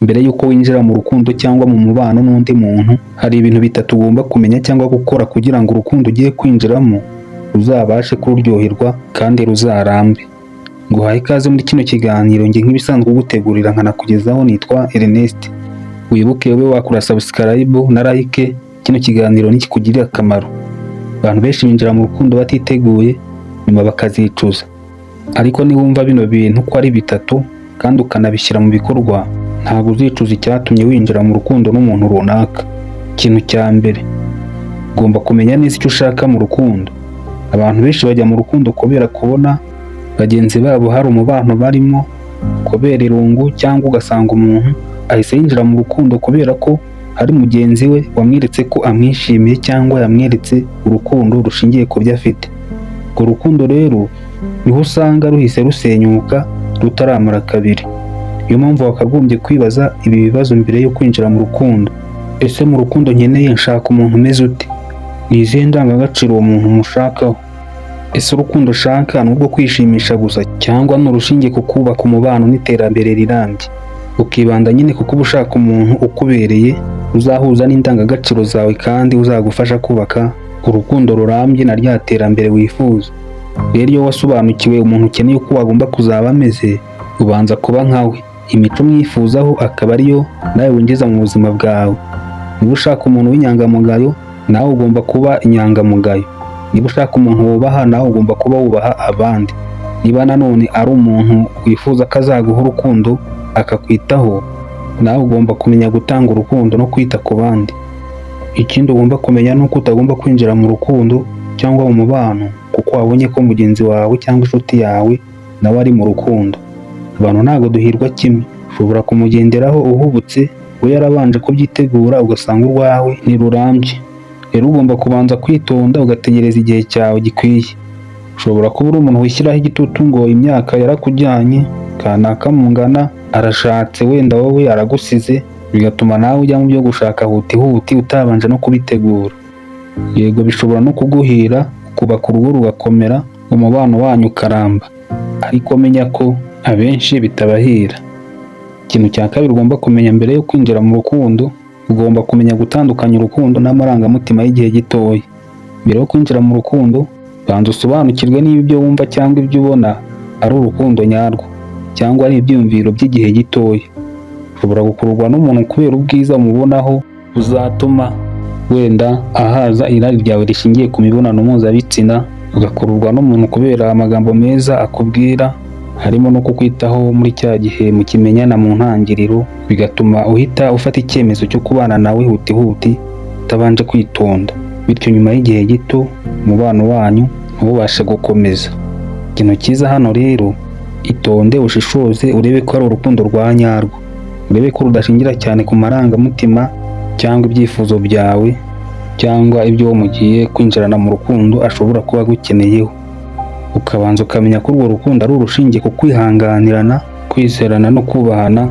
Mbere y'uko winjira mu rukundo cyangwa mu mubano n'undi muntu, hari ibintu bitatu ugomba kumenya cyangwa gukora kugira ngo urukundo ugiye kwinjiramo ruzabashe kururyoherwa kandi ruzarambe. Nguhaye ikaze muri kino kiganiro, njye nk'ibisanzwe ugutegurira nkanakugezaho nitwa Ernest. Wibuke ube wakora subscribe na like kino kiganiro nikikugirira akamaro. Abantu benshi binjira mu rukundo batiteguye, nyuma bakazicuza. Ariko niwumva bino bintu uko ari bitatu kandi ukanabishyira mu bikorwa, ntabwo uzicuza icyatumye winjira mu rukundo n'umuntu runaka. Ikintu cya mbere, ugomba kumenya neza icyo ushaka mu rukundo. Abantu benshi bajya mu rukundo kubera kubona bagenzi babo hari umubano barimo, kubera irungu, cyangwa ugasanga umuntu ahise yinjira mu rukundo kubera ko hari mugenzi we wamweretse ko amwishimiye cyangwa yamweretse urukundo rushingiye ku byo afite. Urwo rukundo rero niho usanga ruhise rusenyuka rutaramara kabiri. Niyo mpamvu wakagombye kwibaza ibi bibazo mbere yo kwinjira mu rukundo. Ese mu rukundo nkeneye nshaka umuntu umeze ute? Ni izihe ndangagaciro uwo muntu mushakaho? Ese urukundo ushaka ni urwo kwishimisha gusa cyangwa ni urushingiye ku kubaka umubano n'iterambere rirambye? Ukibanda nyine kuko uba ushaka umuntu ukubereye, uzahuza n'indangagaciro zawe kandi uzagufasha kubaka urukundo rurambye na rya terambere wifuza. Rero iyo wasobanukiwe umuntu ukeneye uko agomba kuzaba ameze, ubanza kuba nkawe, imico umwifuzaho akaba ariyo nawe winjiza mu buzima bwawe. Niba ushaka umuntu w'inyangamugayo, nawe ugomba kuba inyangamugayo. Niba ushaka umuntu wubaha, nawe ugomba kuba wubaha abandi. Niba nanone ari umuntu wifuza ko azaguha urukundo akakwitaho, nawe ugomba kumenya gutanga urukundo no kwita ku bandi. Ikindi ugomba kumenya ni uko utagomba kwinjira mu rukundo cyangwa mu mubano kuko wabonye ko mugenzi wawe cyangwa inshuti yawe nawe ari mu rukundo. Abantu ntabwo duhirwa kimwe. Ushobora kumugenderaho uhubutse, we yarabanje kubyitegura, ugasanga urwawe ntirurambye. Rero ugomba kubanza kwitonda, ugategereza igihe cyawe gikwiye. Ushobora kuba uri umuntu wishyiraho igitutu ngo imyaka yarakujyanye, kanaka mungana arashatse, wenda wowe aragusize, bigatuma nawe ujya mu byo gushaka huti huti utabanje no kubitegura. Yego, bishobora no kuguhira, ukubaka urugo rugakomera, umubano wanyu ukaramba, ariko menya ko abenshi bitabahira. Ikintu cya kabiri ugomba kumenya mbere yo kwinjira mu rukundo, ugomba kumenya gutandukanya urukundo n'amarangamutima y'igihe gitoya. Mbere yo kwinjira mu rukundo, banza usobanukirwe niba ibyo wumva cyangwa ibyo ubona ari urukundo nyarwo cyangwa ari ibyiyumviro by'igihe gitoya. Ushobora gukururwa n'umuntu kubera ubwiza umubonaho buzatuma wenda ahaza irari ryawe rishingiye ku mibonano mpuzabitsina, ugakururwa n'umuntu kubera amagambo meza akubwira, harimo no kukwitaho muri cya gihe mukimenyana mu ntangiriro, bigatuma uhita ufata icyemezo cyo kubana nawe huti huti utabanje kwitonda, bityo nyuma y'igihe gito umubano wanyu ntubashe gukomeza. Ikintu cyiza hano rero, itonde, ushishoze, urebe ko ari urukundo rwa nyarwo, urebe ko rudashingira cyane ku marangamutima cyangwa ibyifuzo byawe cyangwa ibyo uwo mugiye kwinjirana mu rukundo ashobora kuba agukeneyeho. Ukabanza ukamenya ko urwo rukundo ari urushingiye ku kwihanganirana, kwizerana no kubahana,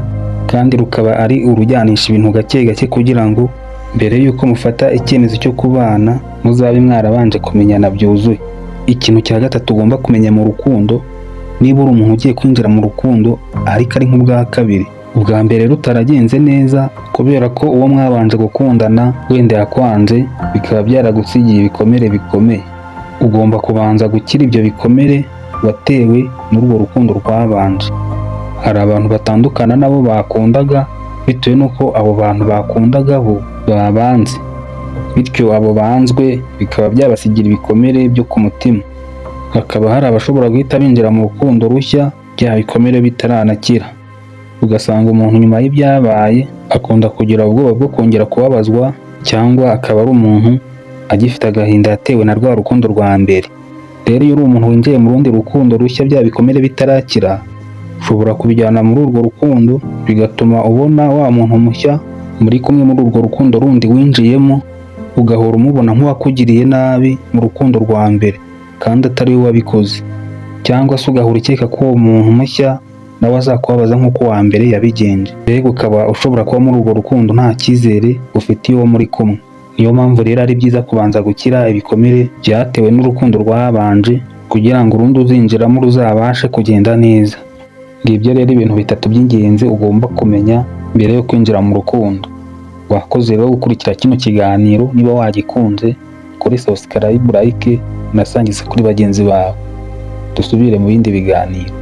kandi rukaba ari urujyanisha ibintu gake gake kugira ngo mbere y'uko mufata icyemezo cyo kubana muzabe mwarabanje kumenyana byuzuye. Ikintu cya gatatu ugomba kumenya mu rukundo, niba uri umuntu ugiye kwinjira mu rukundo ariko ari nk'ubwa kabiri, ubwa mbere rutaragenze neza kubera ko uwo mwabanje gukundana wenda yakwanze, bikaba byaragusigiye ibikomere bikomeye, ugomba kubanza gukira ibyo bikomere watewe n'urwo rukundo rwabanje. Hari abantu batandukana nabo bakundaga bitewe n'uko abo bantu bakundaga bo babanze, bityo abo banzwe bikaba byabasigira ibikomere byo ku mutima. Hakaba hari abashobora guhita binjira mu rukundo rushya bya bikomere bitaranakira, ugasanga umuntu nyuma y'ibyabaye akunda kugira ubwoba bwo kongera kubabazwa, cyangwa akaba ari umuntu agifite agahinda yatewe na rwa rukundo rwa mbere. Rero iyo uri umuntu winjiye mu rundi rukundo rushya bya bikomere bitarakira, ushobora kubijyana muri urwo rukundo, bigatuma ubona wa muntu mushya muri kumwe muri urwo rukundo rundi winjiyemo, ugahora umubona nk'uwakugiriye nabi mu rukundo rwa mbere kandi atari we wabikoze, cyangwa se ugahora ukeka ko uwo muntu mushya nawe azakubabaza nk'uko uwa mbere yabigenje. Mbega ukaba ushobora kuba muri urwo rukundo nta cyizere ufitiye uwo muri kumwe. Niyo mpamvu rero ari byiza kubanza gukira ibikomere byatewe n'urukundo rwabanje kugira ngo urundi uzinjiramo ruzabashe kugenda neza. Ngibyo rero ibintu bitatu by'ingenzi ugomba kumenya mbere yo kwinjira mu rukundo. Wakoze rero gukurikira kino kiganiro. Niba wagikunze, kuri subscribe, like, unasangize kuri bagenzi bawe. Dusubire mu bindi biganiro.